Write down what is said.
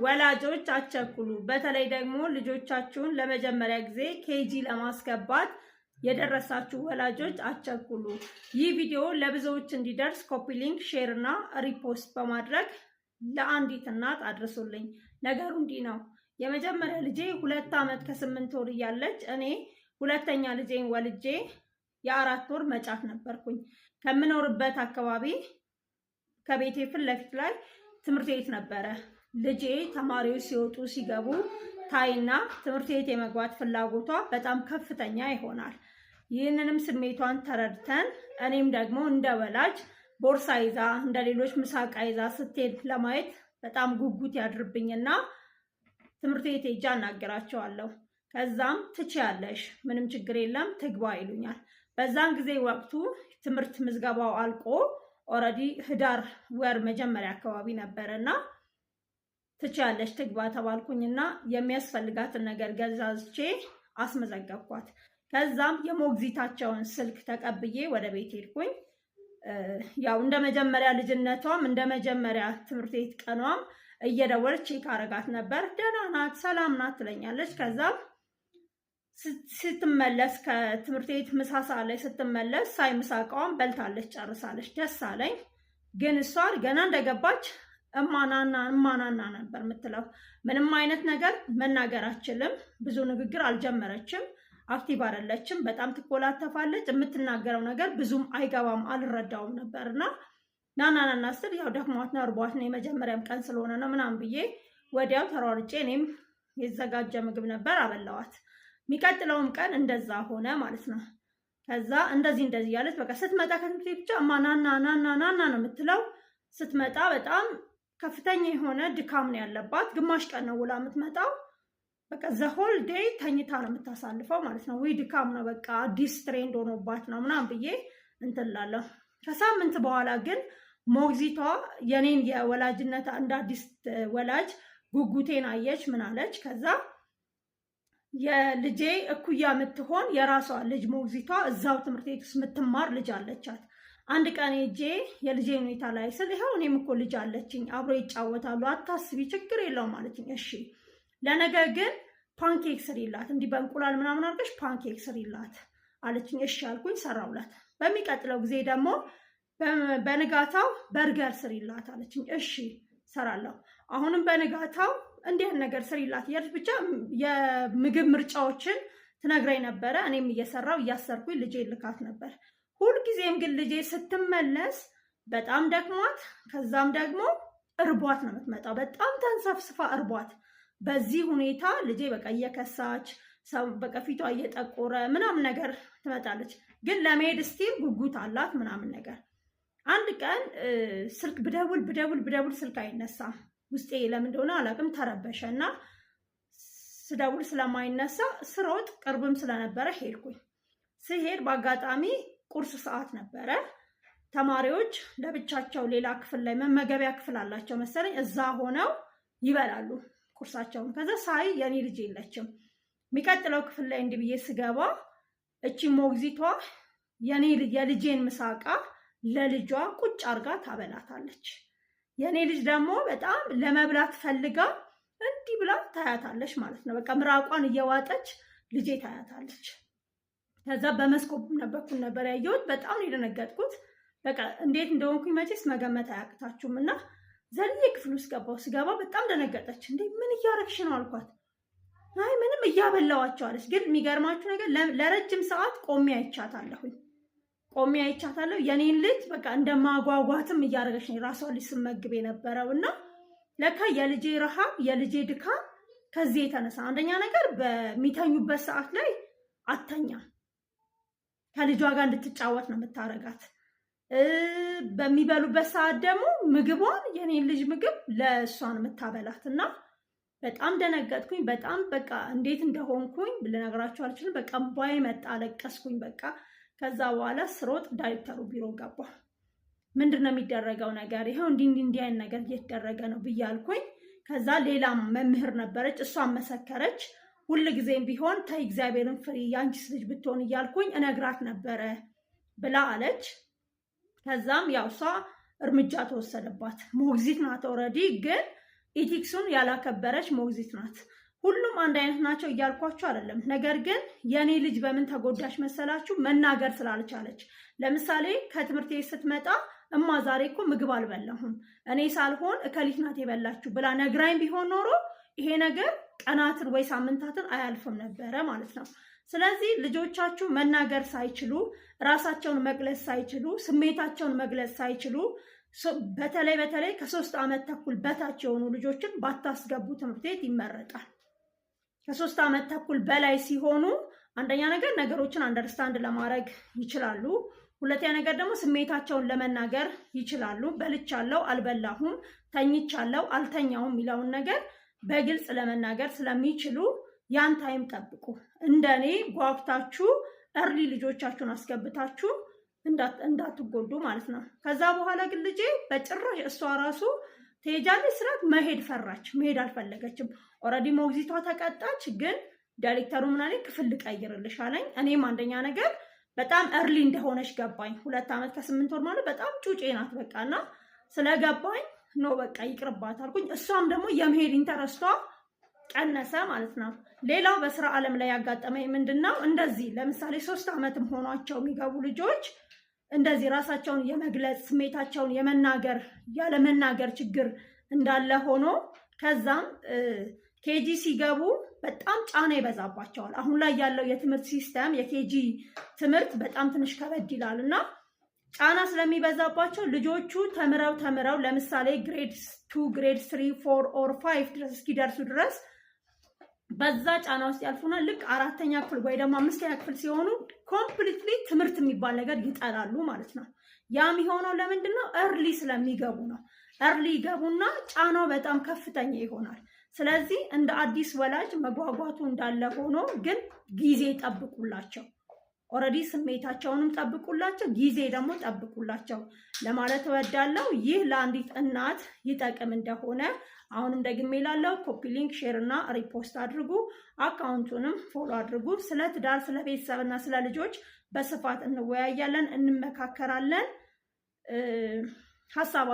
ወላጆች አትቸኩሉ። በተለይ ደግሞ ልጆቻችሁን ለመጀመሪያ ጊዜ KG ለማስገባት የደረሳችሁ ወላጆች አትቸኩሉ። ይህ ቪዲዮ ለብዙዎች እንዲደርስ copy link፣ share እና repost በማድረግ ለአንዲት እናት አድርሱልኝ። ነገሩ እንዲህ ነው። የመጀመሪያ ልጄ 2 ዓመት ከ8 ወር እያለች እኔ ሁለተኛ ልጄን ወልጄ የ4 ወር መጫት ነበርኩኝ። ከምኖርበት አካባቢ ከቤቴ ፊት ለፊት ላይ ትምህርት ቤት ነበረ። ልጄ ተማሪዎች ሲወጡ ሲገቡ ታይና ትምህርት ቤት የመግባት ፍላጎቷ በጣም ከፍተኛ ይሆናል። ይህንንም ስሜቷን ተረድተን እኔም ደግሞ እንደ ወላጅ ቦርሳ ይዛ፣ እንደ ሌሎች ምሳቃ ይዛ ስትሄድ ለማየት በጣም ጉጉት ያድርብኝና ትምህርት ቤት ሄጄ አናግራቸዋለሁ። ከዛም ትችያለሽ፣ ምንም ችግር የለም፣ ትግባ ይሉኛል። በዛን ጊዜ ወቅቱ ትምህርት ምዝገባው አልቆ already ህዳር ወር መጀመሪያ አካባቢ ነበረ እና ትችያለሽ፣ ትግባ ተባልኩኝና የሚያስፈልጋትን ነገር ገዛዝቼ አስመዘገብኳት። ከዛም የሞግዚታቸውን ስልክ ተቀብዬ ወደ ቤት ሄድኩኝ። ያው እንደ መጀመሪያ ልጅነቷም እንደ መጀመሪያ ትምህርት ቤት ቀኗም እየደወለች check አረጋት ነበር። ደህና ናት፣ ሰላም ናት ትለኛለች። ከዛም ስትመለስ ከትምህርት ቤት ምሳ ሰዓት ላይ ስትመለስ ሳይ ምሳ እቃዋን በልታለች፣ ጨርሳለች። ደስ አለኝ። ግን እሷ ገና እንደገባች እማናና እማናና ነበር የምትለው። ምንም አይነት ነገር መናገር አትችልም። ብዙ ንግግር አልጀመረችም። Active አይደለችም። በጣም ትኮላተፋለች። የምትናገረው ነገር ብዙም አይገባም፣ አልረዳውም ነበር እና ናናናና ስል ያው ደክሟት ነው፣ እርቧት ነው፣ የመጀመሪያም ቀን ስለሆነ ነው ምናምን ብዬ ወዲያው ተሯርጬ እኔም የተዘጋጀ ምግብ ነበር አበላዋት። የሚቀጥለውም ቀን እንደዛ ሆነ ማለት ነው። ከዛ እንደዚህ እንደዚህ እያለች በቃ ስትመጣ ከትምህርት ቤት ብቻ እማ ናና ናና ናና ነው የምትለው። ስትመጣ በጣም ከፍተኛ የሆነ ድካም ነው ያለባት። ግማሽ ቀን ነው ውላ የምትመጣው። በቃ the whole day ተኝታ ነው የምታሳልፈው ማለት ነው። ወይ ድካም ነው፣ በቃ አዲስ trend ሆኖባት ነው ምናምን ብዬ እንትን እላለሁ። ከሳምንት በኋላ ግን ሞግዚቷ የኔን የወላጅነት እንደ አዲስ ወላጅ ጉጉቴን አየች። ምን አለች? ከዛ የልጄ እኩያ የምትሆን የራሷ ልጅ ሞግዚቷ እዛው ትምህርት ቤት ውስጥ የምትማር ልጅ አለቻት። አንድ ቀን ሄጄ የልጄ ሁኔታ ላይ ስል ይኸው እኔም እኮ ልጅ አለችኝ፣ አብሮ ይጫወታሉ፣ አታስቢ፣ ችግር የለውም አለችኝ። እሺ፣ ለነገ ግን pancake ስሪላት፣ እንዲህ በእንቁላል ምናምን አድርገሽ pancake ስሪላት አለችኝ። እሺ አልኩኝ፣ ሰራውላት። በሚቀጥለው ጊዜ ደግሞ በንጋታው በርገር ስሪላት አለችኝ። እሺ ሰራለሁ። አሁንም በንጋታው እንዲህ ነገር ስሪላት እያለች ብቻ የምግብ ምርጫዎችን ትነግረኝ ነበረ። እኔም እየሰራው እያሰርኩኝ ልጄ ልካት ነበር። ሁልጊዜም ግን ልጄ ስትመለስ በጣም ደክሟት ከዛም ደግሞ እርቧት ነው የምትመጣው። በጣም ተንሰፍስፋ እርቧት። በዚህ ሁኔታ ልጄ በቃ እየከሳች፣ በቃ ፊቷ እየጠቆረ ምናምን ነገር ትመጣለች። ግን ለመሄድ still ጉጉት አላት ምናምን ነገር። አንድ ቀን ስልክ ብደውል ብደውል ብደውል ስልክ አይነሳም። ውስጤ ለምን እንደሆነ አላውቅም ተረበሸ እና ስደውል ስለማይነሳ ስሮጥ ቅርብም ስለነበረ ሄድኩኝ። ስሄድ በአጋጣሚ ቁርስ ሰዓት ነበረ። ተማሪዎች ለብቻቸው ሌላ ክፍል ላይ መመገቢያ ክፍል አላቸው መሰለኝ፣ እዛ ሆነው ይበላሉ ቁርሳቸውን። ከዛ ሳይ የኔ ልጅ የለችም። የሚቀጥለው ክፍል ላይ እንዲህ ብዬ ስገባ እቺ ሞግዚቷ የኔ የልጄን ምሳቃ ለልጇ ቁጭ አርጋ ታበላታለች። የኔ ልጅ ደግሞ በጣም ለመብላት ፈልጋ እንዲህ ብላ ታያታለች ማለት ነው። በቃ ምራቋን እየዋጠች ልጄ ታያታለች። ከዛ በመስኮት በኩል ነበር ያየሁት። በጣም ነው የደነገጥኩት። በቃ እንዴት እንደሆንኩኝ መቼስ መገመት አያቅታችሁም። እና ዘልዬ ክፍል ውስጥ ገባሁ። ስገባ በጣም ደነገጠች። እንዴ፣ ምን እያረግሽ ነው አልኳት። አይ ምንም፣ እያበላዋቸው አለች። ግን የሚገርማችሁ ነገር ለረጅም ሰዓት ቆሜ አይቻታለሁኝ። ቆሜ አይቻታለሁ። የኔን ልጅ በቃ እንደማጓጓትም እያደረገች ነው የራሷን ልጅ ስመግብ የነበረው። እና ለካ የልጄ ረሃብ፣ የልጄ ድካም ከዚህ የተነሳ፣ አንደኛ ነገር በሚተኙበት ሰዓት ላይ አተኛም። ከልጇ ጋር እንድትጫወት ነው የምታረጋት። በሚበሉበት ሰዓት ደግሞ ምግቧን፣ የኔን ልጅ ምግብ ለእሷን የምታበላት። እና በጣም ደነገጥኩኝ። በጣም በቃ እንዴት እንደሆንኩኝ ልነግራችሁ አልችልም። በቃ እምባዬ መጣ፣ አለቀስኩኝ። በቃ ከዛ በኋላ ስሮጥ ዳይሬክተሩ ቢሮ ገባሁ። ምንድን ነው የሚደረገው ነገር? ይኸው እንዲህ እንዲህ እንዲህ አይነት ነገር እየተደረገ ነው ብዬ አልኩኝ። ከዛ ሌላም መምህር ነበረች፣ እሷን መሰከረች። ሁል ጊዜም ቢሆን ተይ፣ እግዚአብሔርን ፍሪ፣ የአንቺስ ልጅ ብትሆን እያልኩኝ እነግራት ነበረ ብላ አለች። ከዛም ያው እሷ እርምጃ ተወሰደባት። ሞግዚት ናት already፣ ግን Ethics ኡን ያላከበረች ሞግዚት ናት። ሁሉም አንድ አይነት ናቸው እያልኳችሁ አይደለም። ነገር ግን የእኔ ልጅ በምን ተጎዳች መሰላችሁ? መናገር ስላልቻለች። ለምሳሌ ከትምህርት ቤት ስትመጣ "እማ፣ ዛሬ እኮ ምግብ አልበላሁም፣ እኔ ሳልሆን እከሊት ናት የበላችሁ" ብላ ነግራኝ ቢሆን ኖሮ ይሄ ነገር ቀናትን ወይ ሳምንታትን አያልፍም ነበረ ማለት ነው። ስለዚህ ልጆቻችሁ መናገር ሳይችሉ፣ ራሳቸውን መግለጽ ሳይችሉ፣ ስሜታቸውን መግለጽ ሳይችሉ፣ በተለይ በተለይ ከ3 ዓመት ተኩል በታች የሆኑ ልጆችን ባታስገቡ ትምህርት ቤት ይመረጣል። ከ3 ዓመት ተኩል በላይ ሲሆኑ አንደኛ ነገር ነገሮችን understand ለማድረግ ይችላሉ። ሁለተኛ ነገር ደግሞ ስሜታቸውን ለመናገር ይችላሉ። በልቻለው፣ አልበላሁም፣ ተኝቻለው፣ አልተኛሁም የሚለውን ነገር በግልጽ ለመናገር ስለሚችሉ ያን time ጠብቁ። እንደኔ ጓጉታችሁ early ልጆቻችሁን አስገብታችሁ እንዳትጎዱ ማለት ነው። ከዛ በኋላ ግን ልጄ በጭራሽ እሷ ራሱ ትሄጃለሽ ስላት መሄድ ፈራች፣ መሄድ አልፈለገችም። Already ሞግዚቷ ተቀጣች። ግን ዳይሬክተሩ ምን አለኝ፣ ክፍል ልቀይርልሽ አለኝ። እኔም አንደኛ ነገር በጣም early እንደሆነች ገባኝ። 2 ዓመት ከ8 ወር ማለት በጣም ጩጬ ናት በቃ። እና ስለገባኝ no፣ በቃ ይቅርባት አልኩኝ። እሷም ደግሞ የመሄድ interest ዋ ቀነሰ ማለት ነው። ሌላው በስራ ዓለም ላይ ያጋጠመኝ ምንድን ነው? እንደዚህ ለምሳሌ 3 ዓመትም ሆኗቸው የሚገቡ ልጆች እንደዚህ ራሳቸውን የመግለጽ፣ ስሜታቸውን የመናገር ያለመናገር ችግር እንዳለ ሆኖ ከዛም KG ሲገቡ በጣም ጫና ይበዛባቸዋል። አሁን ላይ ያለው የትምህርት system የ KG ትምህርት በጣም ትንሽ ከበድ ይላል እና ጫና ስለሚበዛባቸው ልጆቹ ተምረው ተምረው ለምሳሌ grade 2፣ grade 3፣ 4 or 5 ድረስ እስኪደርሱ ድረስ በዛ ጫና ውስጥ ያልፉና ልክ አራተኛ ክፍል ወይ ደግሞ አምስተኛ ክፍል ሲሆኑ completely ትምህርት የሚባል ነገር ይጠላሉ ማለት ነው። ያ የሚሆነው ለምንድን ነው? Early ስለሚገቡ ነው። Early ይገቡና ጫናው በጣም ከፍተኛ ይሆናል። ስለዚህ እንደ አዲስ ወላጅ መጓጓቱ እንዳለ ሆኖ ግን ጊዜ ጠብቁላቸው። Already ስሜታቸውንም ጠብቁላቸው፣ ጊዜ ደግሞ ጠብቁላቸው ለማለት እወዳለሁ። ይህ ለአንዲት እናት ይጠቅም እንደሆነ አሁንም ደግሜ እላለሁ። Copy link፣ share እና repost አድርጉ። Account ኡንም follow አድርጉ። ስለ ትዳር፣ ስለ ቤተሰብ እና ስለ ልጆች በስፋት እንወያያለን፣ እንመካከራለን። ሀሳባ